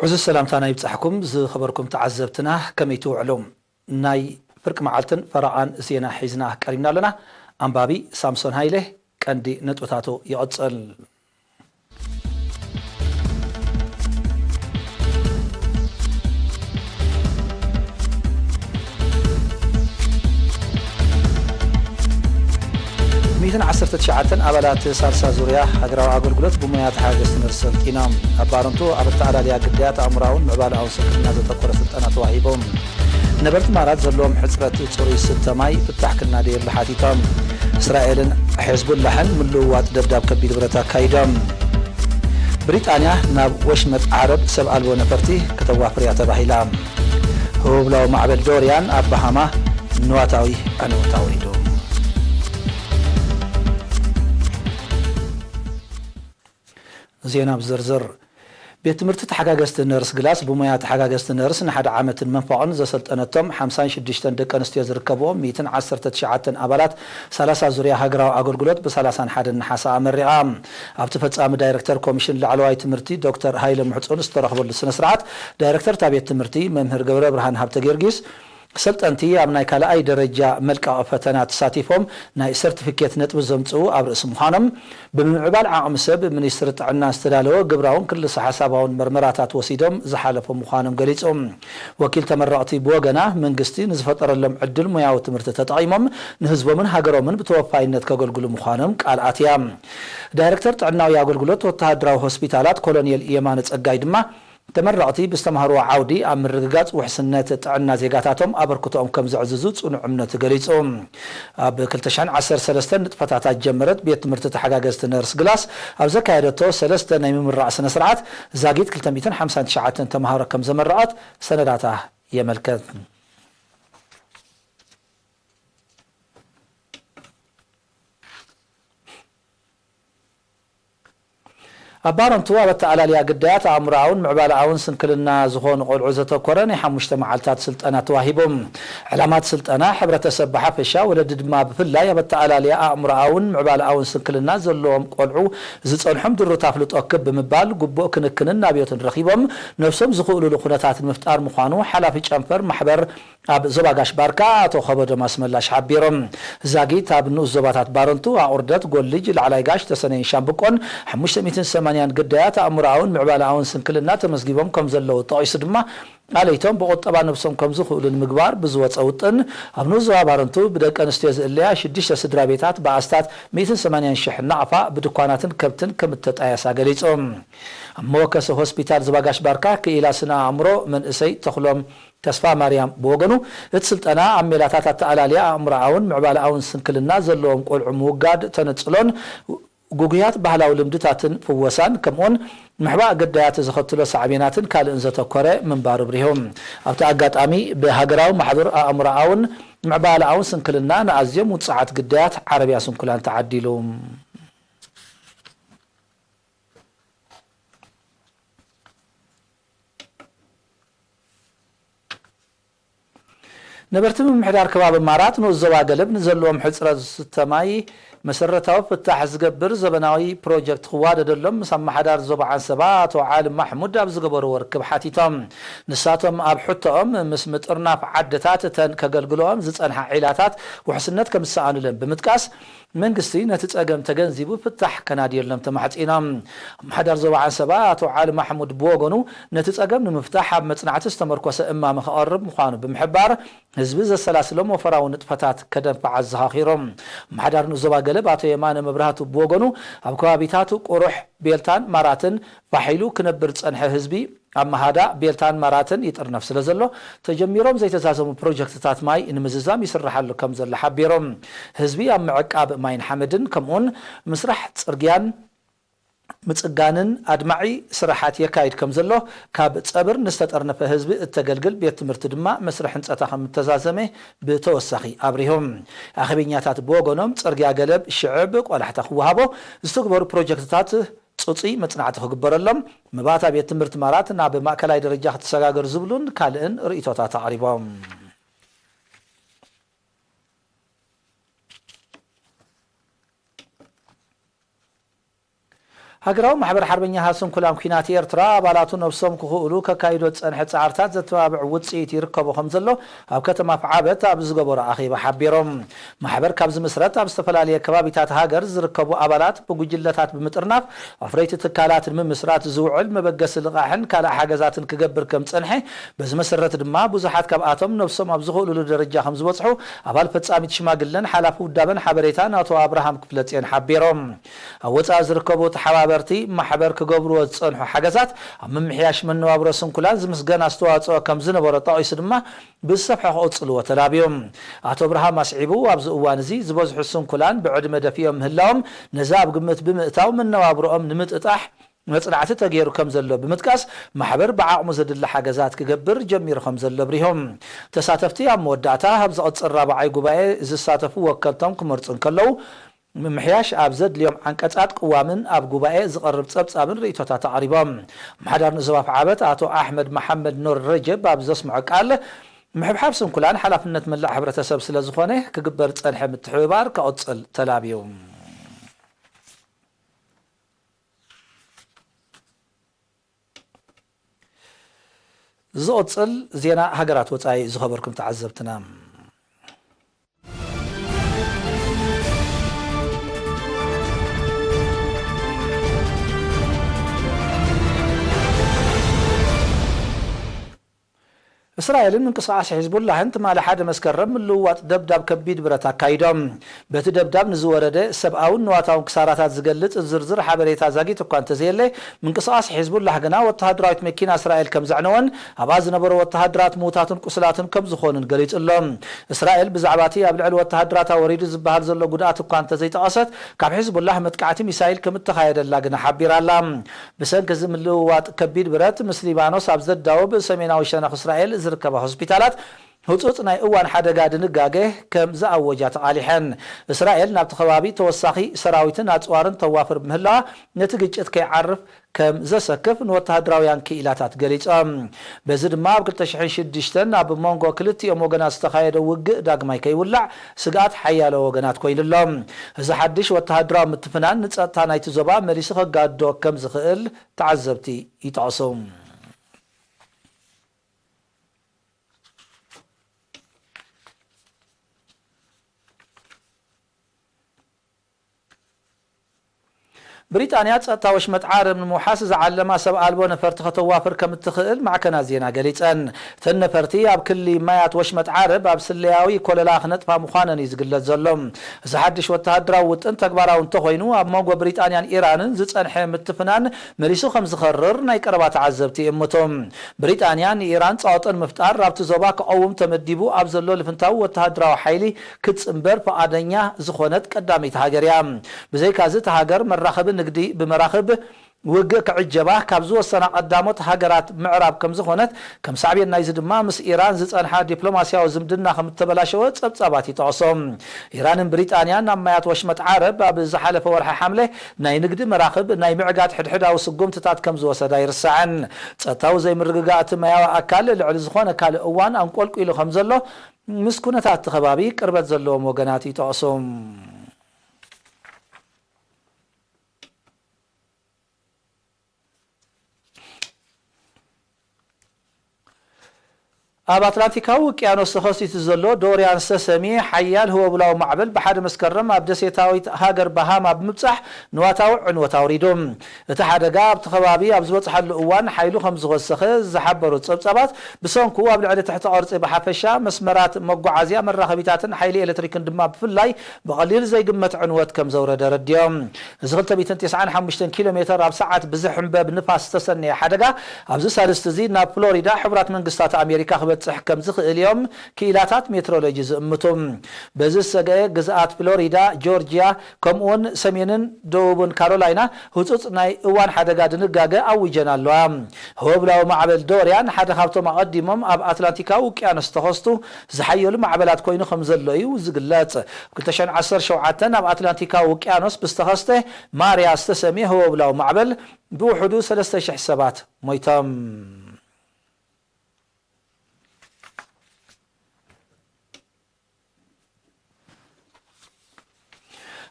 እዚ ሰላምታና ይብጻሕኩም ዝኸበርኩም ተዓዘብትና፣ ከመይ ትውዕሉ? ናይ ፍርቂ መዓልትን ፈረቓን ዜና ሒዝና ቀሪብና ኣለና። ኣንባቢ ሳምሶን ሃይለ። ቀንዲ ነጥብታቱ ይቕጽል። ሚእትን ዓሰርተ ትሽዓተን ኣባላት ሳልሳ ዙርያ ሃገራዊ ኣገልግሎት ብሞያ ተሓገዝቲ ነርስ ሰልጢኖም። ኣብ ባረንቱ ኣብ ኣተኣላልያ ግዳያት ኣእምሮኣውን ምዕባለኣውን ስንክልና ዘተኮረ ስልጠና ተዋሂቦም። ነበርቲ ማራት ዘለዎም ሕጽረት ጽሩይ ስተ ማይ ፍታሕ ክናደየሉ ሓቲቶም። እስራኤልን ሒዝቡላሕን ምልውዋጥ ደብዳብ ከቢድ ብረት ኣካይዶም። ብሪጣንያ ናብ ወሽመጥ ዓረብ ሰብ ኣልቦ ነፈርቲ ከተዋፍር እያ ተባሂላ። ህቡብላዊ ማዕበል ዶርያን ኣብ ባሃማ ንዋታዊ ዕንወት ኣውሪዱ። ዜና ብዝርዝር። ቤት ትምህርቲ ተሓጋገዝቲ ነርስ ግላስ ብሞያ ተሓጋገዝቲ ነርስ ንሓደ ዓመትን መንፈቕን ዘሰልጠነቶም ሓምሳን ሽዱሽተን ደቂ ኣንስትዮ ዝርከብዎም ሚእትን ዓሰርተ ትሽዓተን ኣባላት ሰላሳ ዙርያ ሃገራዊ ኣገልግሎት ብሰላሳን ሓደን ነሓሰ ኣመሪቓ። ኣብቲ ፈጻሚ ዳይረክተር ኮሚሽን ላዕለዋይ ትምህርቲ ዶክተር ሃይለ ምሕጹን ዝተረኽበሉ ስነ ስርዓት፣ ዳይረክተር እታ ቤት ትምህርቲ መምህር ገብረ ብርሃን ሃብተ ጊዮርጊስ፣ ሰልጠንቲ ኣብ ናይ ካልኣይ ደረጃ መልቀቒ ፈተና ተሳቲፎም ናይ ሰርቲፊኬት ነጥቢ ዘምጽኡ ኣብ ርእሲ ምዃኖም፣ ብምምዕባል ዓቕሚ ሰብ ሚኒስትሪ ጥዕና ዝተዳለወ ግብራውን ክልሰ ሓሳባውን መርመራታት ወሲዶም ዝሓለፉ ምዃኖም ገሊጹ። ወኪል ተመረቕቲ ብወገና፣ መንግስቲ ንዝፈጠረሎም ዕድል ሞያዊ ትምህርቲ ተጠቒሞም ንህዝቦምን ሃገሮምን ብተወፋይነት ከገልግሉ ምዃኖም ቃል ኣትያ። ዳይረክተር ጥዕናዊ ኣገልግሎት ወተሃደራዊ ሆስፒታላት ኮሎኔል የማነ ጸጋይ ድማ፣ ተመረቕቲ ብዝተምሃርዎ ዓውዲ ኣብ ምርግጋጽ ውሕስነት ጥዕና ዜጋታቶም ኣበርክቶኦም ከም ዘዕዝዙ ጽኑዕ እምነቱ ገሊጹ። ኣብ ክልተ ሽሕን ዓሰርተ ሰለስተን ንጥፈታታ ዝጀመረት ቤት ትምህርቲ ተሓጋገዝቲ ነርስ ግላስ ኣብ ዘካየደቶ ሰለስተ ናይ ምምራቕ ስነ ስርዓት፣ ዛጊት ክልተ ሚእትን ሓምሳን ትሽዓተን ተምሃሮ ከም ዘመረቐት ሰነዳታ የመልከት። ኣብ ባረንቱ ኣብ ኣተኣላልያ ግዳያት ኣእምሮኣውን ምዕባለኣውን ስንክልና ዝኾኑ ቆልዑ ዘተኮረ ናይ ሓሙሽተ መዓልታት ስልጠና ተዋሂቡ። ዕላማት ስልጠና፣ ሕብረተሰብ ብሓፈሻ፣ ወለዲ ድማ ብፍላይ ኣብ ኣተኣላልያ ኣእምሮኣውን ምዕባለኣውን ስንክልና ዘለዎም ቆልዑ ዝጸንሖም ድሩት ኣፍልጦ ክብ ብምባል፣ ግቡእ ክንክንን ናብዮትን ረኺቦም ነብሶም ዝኽእሉሉ ኩነታት ንምፍጣር ምዃኑ ሓላፊ ጨንፈር ማሕበር ኣብ ዞባ ጋሽ ባርካ ኣቶ ከበዶም ኣስመላሽ ሓቢሮም። ዛጊት ኣብ ንኡስ ዞባታት ባረንቱ፣ ኣቑርደት፣ ጎልጅ፣ ላዕላይ ጋሽ፣ ተሰነይን ሻምብቆን ሓሙሽተ ሚእትን ሰማንያን ግዳያት ኣእምሮኣውን ምዕባለኣውን ስንክልና ተመዝጊቦም ከም ዘለዉ ጠቒሱ ድማ፣ ኣለይቶም ብቑጠባ ነብሶም ከም ዝኽእሉ ንምግባር ብዝወጸ ውጥን፣ ኣብ ንኡስ ዞባ ባረንቱ ብደቂ ኣንስትዮ ዝእለያ ሽዱሽተ ስድራ ቤታት ብኣስታት ሚእትን ሰማንያን ሽሕ ናቕፋ ብድኳናትን ከብትን ከም እተጣየሳ ገሊጹ። ኣብ መወከሲ ሆስፒታል ዞባ ጋሽ ባርካ ክኢላ ስነ ኣእምሮ መንእሰይ ተኽሎም ተስፋ ማርያም ብወገኑ፣ እቲ ስልጠና ኣብ ሜላታት ኣተኣላልያ ኣእምሮኣውን ምዕባለኣውን ስንክልና ዘለዎም ቆልዑ ምውጋድ ተነጽሎን ጉጉያት ባህላዊ ልምድታትን ፍወሳን፣ ከምኡውን ምሕባእ ግዳያት ዘኸትሎ ሳዕቤናትን ካልእን ዘተኮረ ምንባሩ ኣብሪሁ። ኣብቲ ኣጋጣሚ፣ ብሃገራዊ ማሕበር ኣእምሮኣውን ምዕባለኣውን ስንክልና ንኣዝዮም ውጹዓት ግዳያት ዓረብያ ስንኩላን ተዓዲሉ። ነበርቲ ምምሕዳር ከባቢ ማራት ንኡስ ዞባ ገለብ ንዘለዎም ሕጽረት ዝስተ ማይ መሰረታዊ ፍታሕ ዝገብር ዘበናዊ ፕሮጀክት ክዋደደሎም ምስ ኣመሓዳሪ ዞባ ዓንሰባ ኣቶ ዓሊ ማሕሙድ ኣብ ዝገበርዎ ርክብ ሓቲቶም። ንሳቶም ኣብ ሕቶኦም፣ ምስ ምጥርናፍ ዓድታት እተን ከገልግልኦም ዝጸንሓ ዒላታት ውሕስነት ከም ዝሰኣኑለን ብምጥቃስ፣ መንግስቲ ነቲ ጸገም ተገንዚቡ ፍታሕ ከናድየሎም ተማሕጺኖም። ኣመሓዳሪ ዞባ ዓንሰባ ኣቶ ዓሊ ማሕሙድ ብወገኑ፣ ነቲ ጸገም ንምፍታሕ ኣብ መጽናዕቲ ዝተመርኮሰ እማመ ከቐርብ ምዃኑ ብምሕባር፣ ህዝቢ ዘሰላስሎም ወፈራዊ ንጥፈታት ከደንፍዕ ኣዘኻኺሩ። ኣመሓዳሪ ንኡስ ዞባ ገለብ ኣቶ የማነ መብራህቱ ብወገኑ፣ ኣብ ከባቢታት ቁሩሕ፣ ቤልታን ማራትን ፋሕ ኢሉ ክነብር ዝጸንሐ ህዝቢ ኣብ መሃዳ ቤልታን ማራትን ይጥርነፍ ስለ ዘሎ፣ ተጀሚሮም ዘይተዛዘሙ ፕሮጀክትታት ማይ ንምዝዛም ይስርሓሉ ከም ዘሎ ሓቢሮም። ህዝቢ ኣብ ምዕቃብ ማይን ሓመድን ከምኡውን ምስራሕ ጽርግያን ምጽጋንን ኣድማዒ ስራሓት የካይድ ከም ዘሎ ካብ ጸብር ንዝተጠርነፈ ህዝቢ እተገልግል ቤት ትምህርቲ ድማ መስርሕ ህንጸታ ከም እተዛዘመ ብተወሳኺ ኣብሪሆም። ኣኼበኛታት ብወገኖም፣ ጽርግያ ገለብ ሽዕብ ቆላሕታ ክወሃቦ ዝተግበሩ ፕሮጀክትታት ጽጹይ መጽናዕቲ ክግበረሎም፣ መባእታ ቤት ትምህርቲ ማራት ናብ ማእከላይ ደረጃ ክትሰጋገር ዝብሉን ካልእን ርእይቶታት ኣቕሪቦም። ሃገራዊ ማሕበር ሓርበኛታት ስንኩላን ኲናት ኤርትራ ኣባላቱ ነብሶም ክኽእሉ ከካይዶ ዝጸንሐ ጻዕርታት ዘተባብዕ ውጽኢት ይርከቦ ከም ዘሎ ኣብ ከተማ ዓፈር ኣብ ዝገበሮ ኣኼባ ሓቢሮም። ማሕበር ካብ ዝምስረት ኣብ ዝተፈላለየ ከባቢታት ሃገር ዝርከቡ ኣባላት ብጉጅለታት ብምጥርናፍ ኣፍረይቲ ትካላት ንምምስራት ዝውዕል መበገሲ ልቓሕን ካልእ ሓገዛትን ክገብር ከም ዝጸንሐ በዚ መሰረት ድማ ብዙሓት ካብኣቶም ነብሶም ኣብ ዝኽእሉሉ ደረጃ ከም ዝበጽሑ ኣባል ፈጻሚት ሽማግለን ሓላፊ ውዳበን ሓበሬታን ኣቶ ኣብርሃም ክፍለጽዮን ሓቢሮም። ኣብ ወጻኢ ዝርከቡ ተሓባበርቲ ማሕበር ክገብርዎ ዝጸንሑ ሓገዛት ኣብ ምምሕያሽ መነባብሮ ስንኩላን ዝምስገን ኣስተዋጽኦ ከም ዝነበሮ ጠቒሱ ድማ ብዝሰፍሐ ክቕጽልዎ ተላብዩ። ኣቶ ኣብርሃም ኣስዒቡ ኣብዚ እዋን እዚ ዝበዝሑ ስንኩላን ብዕድመ ደፊኦም ምህላዎም ነዚ ኣብ ግምት ብምእታው መነባብሮኦም ንምጥጣሕ መጽናዕቲ ተገይሩ ከም ዘሎ ብምጥቃስ ማሕበር ብዓቕሙ ዘድሊ ሓገዛት ክገብር ጀሚሩ ከም ዘሎ ኣብሪሆም። ተሳተፍቲ ኣብ መወዳእታ ኣብ ዝቕጽል ራብዓይ ጉባኤ ዝሳተፉ ወከልቶም ክመርጹ እንከለዉ ምምሕያሽ ኣብ ዘድልዮም ዓንቀጻት ቅዋምን ኣብ ጉባኤ ዝቐርብ ጸብጻብን ርእይቶታት ኣቕሪቦም። ኣመሓዳሪ ንዞባ ዓፈር ኣቶ ኣሕመድ መሓመድ ኑር ረጀብ ኣብ ዘስምዖ ቃል ምሕብሓብ ስንኩላን ሓላፍነት መላእ ሕብረተሰብ ስለ ዝኾነ ክግበር ዝጸንሐ ምትሕብባር ክቕጽል ተላብዩ። ዝቕጽል ዜና ሃገራት ወጻኢ ዝኸበርኩም ተዓዘብትና። እስራኤልን ምንቅስቓስ ሒዝቡላህን ትማሊ ሓደ መስከረም ምልውዋጥ ደብዳብ ከቢድ ብረት ኣካይዶም። በቲ ደብዳብ ንዝወረደ ሰብኣውን ንዋታውን ክሳራታት ዝገልጽ ዝርዝር ሓበሬታ ዛጊት እኳ እንተዘየለ፣ ምንቅስቓስ ሒዝቡላህ ግና ወተሃደራዊት መኪና እስራኤል ከም ዘዕነወን ኣብኣ ዝነበሩ ወተሃደራት ምዉታትን ቁስላትን ከም ዝኾኑን ገሊጹ ኣሎ። እስራኤል ብዛዕባ እቲ ኣብ ልዕሊ ወተሃደራታ ወሪዱ ዝበሃል ዘሎ ጉድኣት እኳ እንተዘይጠቐሰት፣ ካብ ሒዝቡላህ መጥቃዕቲ ሚሳይል ከም እተኻየደላ ግና ሓቢራ ኣላ። ብሰንኪ እዚ ምልውዋጥ ከቢድ ብረት፣ ምስ ሊባኖስ ኣብ ዘዳውብ ሰሜናዊ ሸነኽ እስራኤል ዝርከባ ሆስፒታላት ህጹጽ ናይ እዋን ሓደጋ ድንጋገ ከም ዝኣወጃ ተቓሊሐን። እስራኤል ናብቲ ከባቢ ተወሳኺ ሰራዊትን ኣጽዋርን ተዋፍር ምህላዋ ነቲ ግጭት ከይዓርፍ ከም ዘሰክፍ ንወተሃደራውያን ክኢላታት ገሊጾም። በዚ ድማ ኣብ ክልተ ሽሕን ሽዱሽተን ኣብ መንጎ ክልቲኦም ወገናት ዝተኻየደ ውግእ ዳግማይ ከይውላዕ ስግኣት ሓያሎ ወገናት ኮይኑ ኣሎ። እዚ ሓድሽ ወተሃደራዊ ምትፍናን ንጸጥታ ናይቲ ዞባ መሊሱ ከጋድዶ ከም ዝኽእል ተዓዘብቲ ይጠቕሱ። ብሪጣንያ ጸጥታ ወሽመጥ ዓረብ ንምውሓስ ዝዓለማ ሰብ ኣልቦ ነፈርቲ ከተዋፍር ከም እትኽእል ማዕከናት ዜና ገሊጸን። እተን ነፈርቲ ኣብ ክሊ ማያት ወሽመጥ ዓረብ ኣብ ስለያዊ ኮለላ ክነጥፋ ምዃነን እዩ ዝግለጽ ዘሎ። እዚ ሓድሽ ወተሃደራዊ ውጥን ተግባራዊ እንተኾይኑ፣ ኣብ መንጎ ብሪጣንያን ኢራንን ዝጸንሐ ምትፍናን መሊሱ ከም ዝኸርር ናይ ቀረባ ተዓዘብቲ ይእምቱ። ብሪጣንያ ንኢራን ጸቕጢ ንምፍጣር ኣብቲ ዞባ ክቐውም ተመዲቡ ኣብ ዘሎ ልፍንታዊ ወተሃደራዊ ሓይሊ ክትጽንበር ፍቓደኛ ዝኾነት ቀዳመይቲ ሃገር እያ። ብዘይካዚ፣ እታ ሃገር መራኸቢ ንግዲ ብመራኽብ ውግእ ክዕጀባ ካብ ዝወሰና ቀዳሞት ሃገራት ምዕራብ ከም ዝኾነት፣ ከም ሳዕቤን ናይዚ ድማ ምስ ኢራን ዝጸንሓ ዲፕሎማስያዊ ዝምድና ከም እተበላሸወ ጸብጻባት ይጠቕሶ። ኢራንን ብሪጣንያን ኣብ ማያት ወሽመጥ ዓረብ ኣብ ዝሓለፈ ወርሒ ሓምለ ናይ ንግዲ መራኽብ ናይ ምዕጋት ሕድሕዳዊ ስጉምትታት ከም ዝወሰዳ ኣይርሳዕን። ጸጥታዊ ዘይምርግጋእ እቲ ማያዊ ኣካል ልዕሊ ዝኾነ ካልእ እዋን ኣንቆልቂሉ ከም ዘሎ ምስ ኩነታት እቲ ከባቢ ቅርበት ዘለዎም ወገናት ይጠቕሱ። ኣብ ኣትላንቲካዊ ውቅያኖስ ተኸሲቱ ዘሎ ዶርያን ዝተሰምየ ሓያል ህወብላዊ ማዕበል ብሓደ መስከረም ኣብ ደሴታዊት ሃገር ባሃማ ብምብጻሕ ንዋታዊ ዕንወት ኣውሪዱ። እቲ ሓደጋ ኣብቲ ከባቢ ኣብ ዝበጽሓሉ እዋን ሓይሉ ከም ዝወሰኸ ዝሓበሩ ጸብጻባት፣ ብሰንኩ ኣብ ልዕሊ ትሕቲ ቅርጺ ብሓፈሻ፣ መስመራት መጓዓዝያ፣ መራኸቢታትን ሓይሊ ኤሌክትሪክን ድማ ብፍላይ ብቐሊል ዘይግመት ዕንወት ከም ዘውረደ ረድዮም። እዚ ክልተ ሚእትን ተስዓን ሓሙሽተን ኪሎ ሜተር ኣብ ሰዓት ብዝሕንበብ ንፋስ ዝተሰነየ ሓደጋ፣ ኣብዚ ሳልስቲ እዚ ናብ ፍሎሪዳ ሕቡራት መንግስታት ኣሜሪካ ክበጽሕ ከም ዝኽእል እዮም ክኢላታት ሜትሮሎጂ ዝእምቱ። በዚ ዝሰግአ፣ ግዝኣት ፍሎሪዳ፣ ጆርጂያ፣ ከምኡውን ሰሜንን ደቡብን ካሮላይና ህጹጽ ናይ እዋን ሓደጋ ድንጋገ ኣዊጀን ኣለዋ። ህወብላዊ ማዕበል ዶርያን ሓደ ካብቶም ኣቐዲሞም ኣብ ኣትላንቲካዊ ውቅያኖስ ዝተኸስቱ ዝሓየሉ ማዕበላት ኮይኑ ከም ዘሎ እዩ ዝግለጽ። ኣብ ክልተ ሽሕን ዓሰርተ ሸውዓተን ኣብ ኣትላንቲካዊ ውቅያኖስ ብዝተኸስተ ማርያ ዝተሰምየ ህወብላዊ ማዕበል ብውሕዱ ሰለስተ ሽሕ ሰባት ሞይቶም።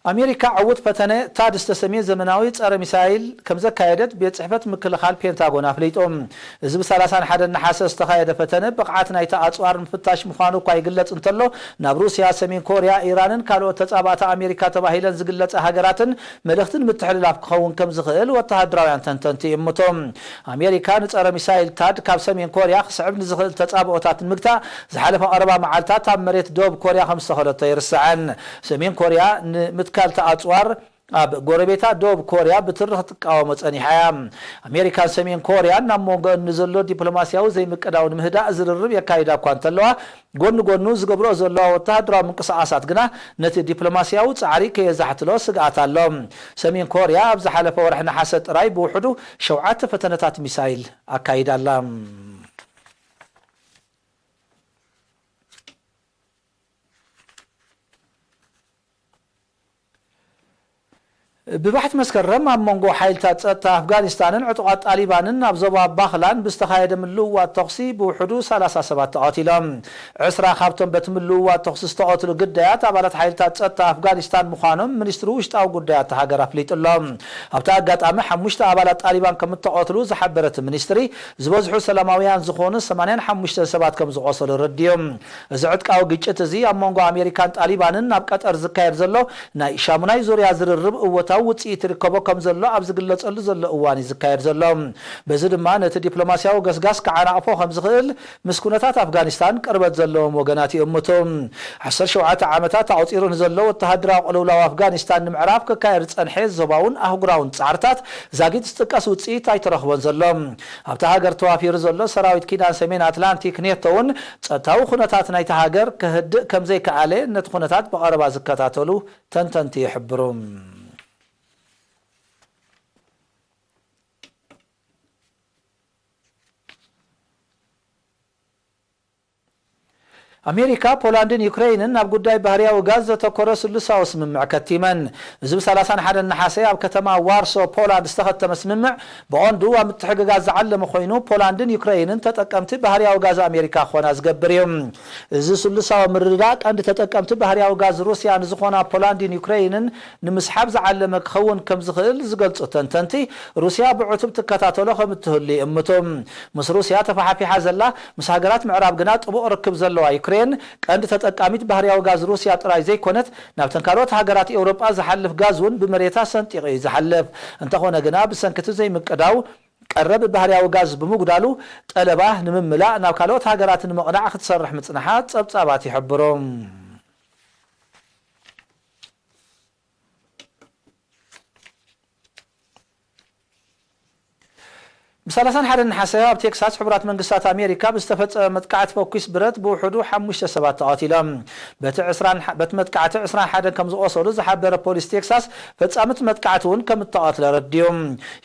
ኣሜሪካ ዕዉት ፈተነ ታድ ዝተሰምየ ዘመናዊ ጸረ ሚሳይል ከም ዘካየደት ቤት ጽሕፈት ምክልኻል ፔንታጎን ኣፍሊጡ። እዚ ብ ሰላሳን ሓደን ነሓሰ ዝተኻየደ ፈተነ፣ ብቕዓት ናይቲ ኣጽዋር ምፍታሽ ምዃኑ እኳ ይግለጽ እንተሎ፣ ናብ ሩስያ፣ ሰሜን ኮርያ፣ ኢራንን ካልኦት ተጻባእቲ ኣሜሪካ ተባሂለን ዝግለጻ ሃገራትን መልእኽቲ ንምትሕልላፍ ክኸውን ከም ዝኽእል ወተሃደራውያን ተንተንቲ ይእምቱ። ኣሜሪካ ንጸረ ሚሳይል ታድ ካብ ሰሜን ኮርያ ክስዕብ ንዝኽእል ተጻብኦታት ንምግታእ ዝሓለፈ ቀረባ መዓልታት ኣብ መሬት ደቡብ ኮርያ ከም ዝተኸለቶ ይርስዐን። ሰሜን ኮርያ ንምትካል ተኣጽዋር ኣብ ጎረቤታ ደቡብ ኮርያ ብትሪ ክትቃወሞ ጸኒሓ እያ። ኣሜሪካን ሰሜን ኮርያን ናብ መንጎአን ንዘሎ ዲፕሎማስያዊ ዘይምቅዳው ንምህዳእ ዝርርብ የካይዳ እኳ እንተለዋ፣ ጎኒ ጎኑ ዝገብርኦ ዘለዋ ወተሃደራዊ ምንቅስቓሳት ግና ነቲ ዲፕሎማስያዊ ጻዕሪ ከየዛሕትሎ ስግኣት ኣሎ። ሰሜን ኮርያ ኣብ ዝሓለፈ ወርሒ ነሓሰ ጥራይ ብውሕዱ ሸውዓተ ፈተነታት ሚሳይል ኣካይዳ ኣላ። ብባሕቲ መስከረም ኣብ መንጎ ሓይልታት ጸጥታ ኣፍጋኒስታንን ዕጡቓት ጣሊባንን ኣብ ዞባ ባኽላን ብዝተኻየደ ምልውዋጥ ተኹሲ ብውሕዱ ሰላሳ ሰባት ተቐቲሎም። ዕስራ ካብቶም በቲ ምልውዋጥ ተኹሲ ዝተቐትሉ ግዳያት ኣባላት ሓይልታት ጸጥታ ኣፍጋኒስታን ምዃኖም ሚኒስትሪ ውሽጣዊ ጉዳያት እታ ሃገር ኣፍሊጡ ኣሎ። ኣብቲ ኣጋጣሚ ሓሙሽተ ኣባላት ጣሊባን ከም እተቐትሉ ዝሓበረ እቲ ሚኒስትሪ፣ ዝበዝሑ ሰላማውያን ዝኾኑ ሰማንያን ሓሙሽተን ሰባት ከም ዝቖሰሉ ረዲኡ። እዚ ዕጥቃዊ ግጭት እዚ ኣብ መንጎ ኣሜሪካን ጣሊባንን ኣብ ቀጠር ዝካየድ ዘሎ ናይ ሻሙናይ ዙርያ ዝርርብ እወታዊ ውጽኢት ይርከቦ ከም ዘሎ ኣብ ዝግለጸሉ ዘሎ እዋን እዩ ዝካየድ ዘሎ። በዚ ድማ ነቲ ዲፕሎማስያዊ ገስጋስ ክዓናቕፎ ከም ዝኽእል ምስ ኩነታት ኣፍጋኒስታን ቅርበት ዘለዎም ወገናት ይእምቱ። ዓሰርተ ሸውዓተ ዓመታት ኣቑጺሩ ንዘሎ ወተሃደራዊ ቅልውላው ኣፍጋኒስታን ንምዕራፍ ክካየድ ዝጸንሐ ዞባውን ኣህጉራውን ጻዕርታት ዛጊት ዝጥቀስ ውጽኢት ኣይተረኽቦን ዘሎ። ኣብታ ሃገር ተዋፊሩ ዘሎ ሰራዊት ኪዳን ሰሜን ኣትላንቲክ ኔቶ እውን ጸጥታዊ ኩነታት ናይታ ሃገር ክህድእ ከም ዘይከኣለ ነቲ ኩነታት ብቐረባ ዝከታተሉ ተንተንቲ ይሕብሩ። ኣሜሪካ፣ ፖላንድን ዩክረይንን ናብ ጉዳይ ባህርያዊ ጋዝ ዘተኮረ ስሉሳዊ ስምምዕ ከቲመን። እዚ ብ ሰላሳን ሓደን ነሓሰ ኣብ ከተማ ዋርሶ ፖላንድ ዝተኸተመ ስምምዕ ብቐንዱ ኣብ ምትሕግጋዝ ዝዓለመ ኮይኑ፣ ፖላንድን ዩክረይንን ተጠቀምቲ ባህርያዊ ጋዝ ኣሜሪካ ክኾና ዝገብር እዩ። እዚ ስሉሳዊ ምርድዳእ ቀንዲ ተጠቀምቲ ባህርያዊ ጋዝ ሩስያ ንዝኾና ፖላንድን ዩክረይንን ንምስሓብ ዝዓለመ ክኸውን ከም ዝኽእል ዝገልጹ ተንተንቲ፣ ሩስያ ብዕቱብ ትከታተሎ ከም እትህሉ ይእምቱ። ምስ ሩስያ ተፋሓፊሓ ዘላ፣ ምስ ሃገራት ምዕራብ ግና ጥቡቕ ርክብ ዘለዋ ዩክሬን፣ ቀንዲ ተጠቃሚት ባህርያዊ ጋዝ ሩስያ ጥራይ ዘይኮነት፣ ናብተን ካልኦት ሃገራት ኤውሮጳ ዝሓልፍ ጋዝ እውን ብመሬታ ሰንጢቑ እዩ ዝሓልፍ። እንተኾነ ግና፣ ብሰንኪ እቲ ዘይምቅዳው ቀረብ ባህርያዊ ጋዝ ብምጉዳሉ፣ ጠለባ ንምምላእ ናብ ካልኦት ሃገራት ንምቕናዕ ክትሰርሕ ምጽንሓ ጸብጻባት ይሕብሩ። ብ ሰላሳን ሓደን ነሓሰ ኣብ ቴክሳስ ሕቡራት መንግስታት ኣሜሪካ ብዝተፈጸመ መጥቃዕቲ ፈኲስ ብረት ብውሕዱ ሓሙሽተ ሰባት ተቐቲሎም። በቲ ዕስራን በቲ መጥቃዕቲ ዕስራን ሓደን ከም ዝቖሰሉ ዝሓበረ ፖሊስ ቴክሳስ፣ ፈጻሚ እቲ መጥቃዕቲ እውን ከም እተቐትለ ረዲኡ።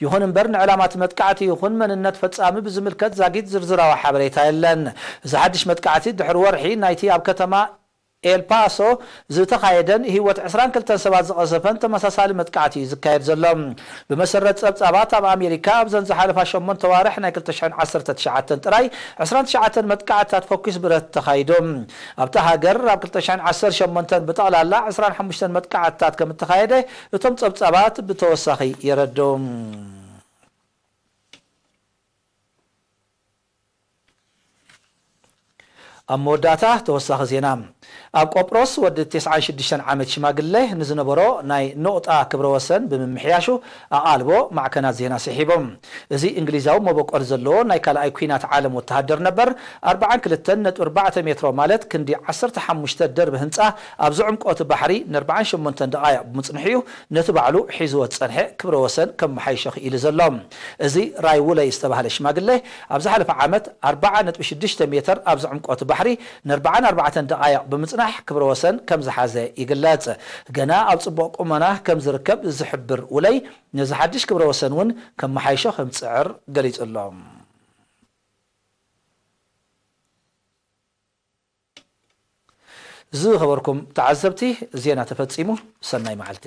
ይኹን እምበር፣ ንዕላማ እቲ መጥቃዕቲ ይኹን መንነት ፈጻሚ ብዝምልከት ዛጊት ዝርዝራዊ ሓበሬታ የለን። እዚ ሓድሽ መጥቃዕቲ ድሕሪ ወርሒ ናይቲ ኣብ ከተማ ኤልፓሶ ዝተኻየደን ህይወት ዕስራን ክልተን ሰባት ዝቐሰፈን ተመሳሳሊ መጥቃዕቲ እዩ ዝካየድ ዘሎ። ብመሰረት ጸብጻባት፣ ኣብ ኣሜሪካ ኣብዘን ዝሓለፋ ሸሞንተ ዋርሕ ናይ ክልተ ሽሕን ዓሰርተ ትሽዓተን ጥራይ ዕስራን ትሽዓተን መጥቃዕትታት ፈኲስ ብረት ተኻይዱ። ኣብታ ሃገር ኣብ ክልተ ሽሕን ዓሰርተ ሸሞንተን ብጠቕላላ ዕስራን ሓሙሽተን መጥቃዕትታት ከም እተኻየደ እቶም ጸብጻባት ብተወሳኺ የረድኡ። ኣብ መወዳእታ ተወሳኺ ዜና። ኣብ ቆጵሮስ ወዲ ተስዓን ሽዱሽተን ዓመት ሽማግለ ንዝነበሮ ናይ ኖቕጣ ክብረ ወሰን ብምምሕያሹ ኣቓልቦ ማዕከናት ዜና ስሒቦም። እዚ እንግሊዛዊ መበቆል ዘለዎ ናይ ካልኣይ ኲናት ዓለም ወተሃደር ነበር፣ ኣርብዓን ክልተን ነጥቢ ኣርባዕተ ሜትሮ፣ ማለት ክንዲ ዓሰርተ ሓሙሽተ ደርቢ ህንጻ፣ ኣብዚ ዕምቆት ባሕሪ ንኣርብዓን ሸሞንተን ደቓይቕ ብምጽንሑ እዩ ነቲ ባዕሉ ሒዝዎ ዝጸንሐ ክብረ ወሰን ከመሓይሾ ክኢሉ ዘሎ። እዚ ራይ ውለይ ዝተባህለ ሽማግለ፣ ኣብ ዝሓለፈ ዓመት ኣርብዓ ነጥቢ ሽዱሽተ ሜተር ኣብዚ ዕምቆት ባሕሪ ንኣርብዓን ኣርባዕተን ደቓይቕ ብምጽናሕ ክብረ ወሰን ከም ዝሓዘ ይግለጽ። ገና ኣብ ጽቡቕ ቁመና ከም ዝርከብ ዝሕብር ውለይ፣ ነዚ ሓድሽ ክብረ ወሰን እውን ከመሓይሾ ከም ዝጽዕር ገሊጹ ኣሎ። ዝኸበርኩም ተዓዘብቲ፣ ዜና ተፈጺሙ። ሰናይ መዓልቲ።